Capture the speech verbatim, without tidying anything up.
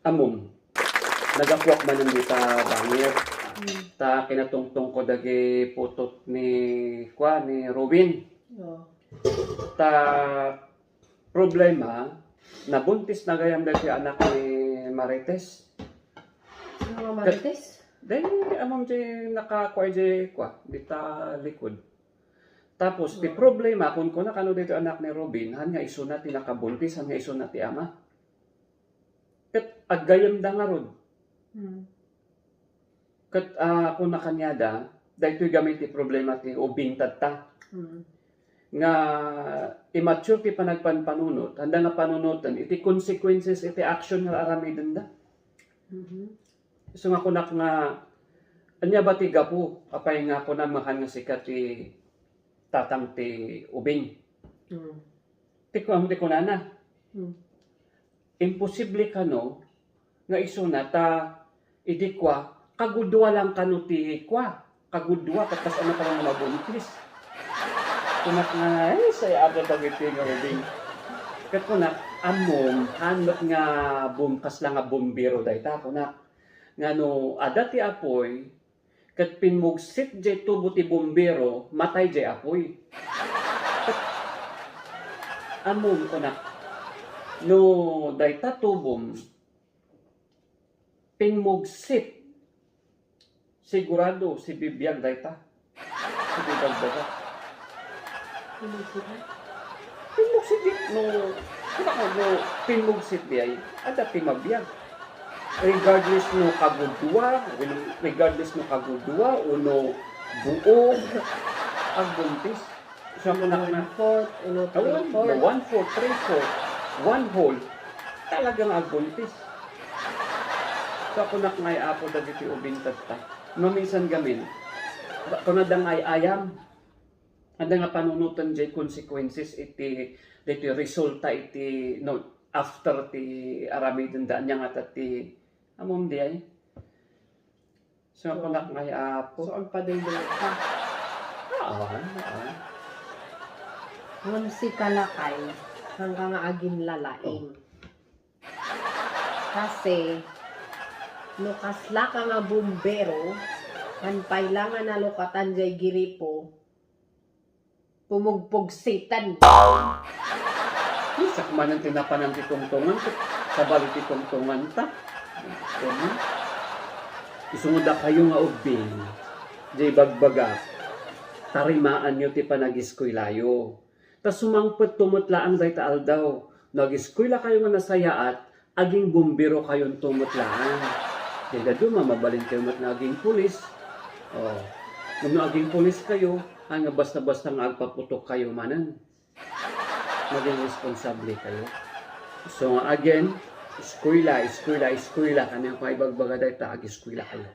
Ammom, naggapuak manen dita bangir. Mm. Ta kinatungtong ko dagiti putot ni, kua, ni Robin. Oo. Ta problema, nabuntis na gayam dagiti anak ni Marites. Sino nga Marites? Dahil ammom di nakakua di, kua, dita likod. Tapos, ti Oo. problema, kunkuna kano dagiti anak ni Robin, han nga isuna ti nakabuntis, han nga isuna ti ama. Ket aggayemda ngarud. Hmm. Ket, ah, kuna kaniada, daytoy gamin ti problema ti ubing tatta. Hmm. Nga immature ti panagpanpanunot, haanda nga panunoten iti consequences iti action nga aramidenda. Mhm. Isu nga kunak nga, ania ba ti gapu? Apay nga kunam nga han nga sika ti tatang ti ubing? Hmm. Ti kuam ti kunana. Hmm. Imposible kano nga isuna ta idi kua, kagudua lang kano ti kua, kagudua ket kas-, ano kano nga mabuntis. Kunak nga, "Ay, sayabak dagiti nga ubing." Ket kunak, "Ammom, han met nga bum-, kasla nga bumbero dayta," kunak. Nga no adda ti apuy, ket pimmugsit jay tubo ti bumbero, matay jay apuy. Ammom, kunak, no dayta tubom pimmugsit, sigurado, sibibiag dayta. Sige, bagbaga. Pimmugsit na? Pimmugsit di, no, no, no, pimmugsit di ay, adda ti mabiag. Regardless no kagudua, regardless no kagudua, o no buog, agbuntis. Sa kunak na, one-fourth, uno, ah, three-fourth. One-fourth, three-fourth, one whole. Talagang agbuntis. Sa kunak nga ay apo dagiti ubing tatta. Maminsan gamin, kuna da nga ay-ayam. Anda nga panunoten jay consequences iti, iti resulta iti, no, after ti aramiden da ania nga ta ti, amom di ay? So, kunak nga ay apo. So, agpaduldulo ka. Haan, haan. Ngem sika lakay, saan ka nga aginlalaing? Kasi, no kasla ka nga bumbero, han pay la nga nalukatan jay giripo, pumugpugsiten. Sakmanen ti napanan ti tungtongan, ket sabali ti tungtonganta. Isu nga dakayo nga ubbing, jay bagbagak, tarimaanyo ti panagiskwelayo. Ta sumangpetto met laeng dayta aldaw, no agiskwelakayo nga nasayaat, aginbomberokayo met laeng. Dayta duma, mabalinkayo met nga agingpulis. Oh. Ngem no agingpuliskayo, haan nga basta-basta nga agpaputokkayo manen. Maging responsablekayo. So nga again, eskwela, eskwela, eskwela. Kaniak nga ibagbaga dayta, agiskwelakayo.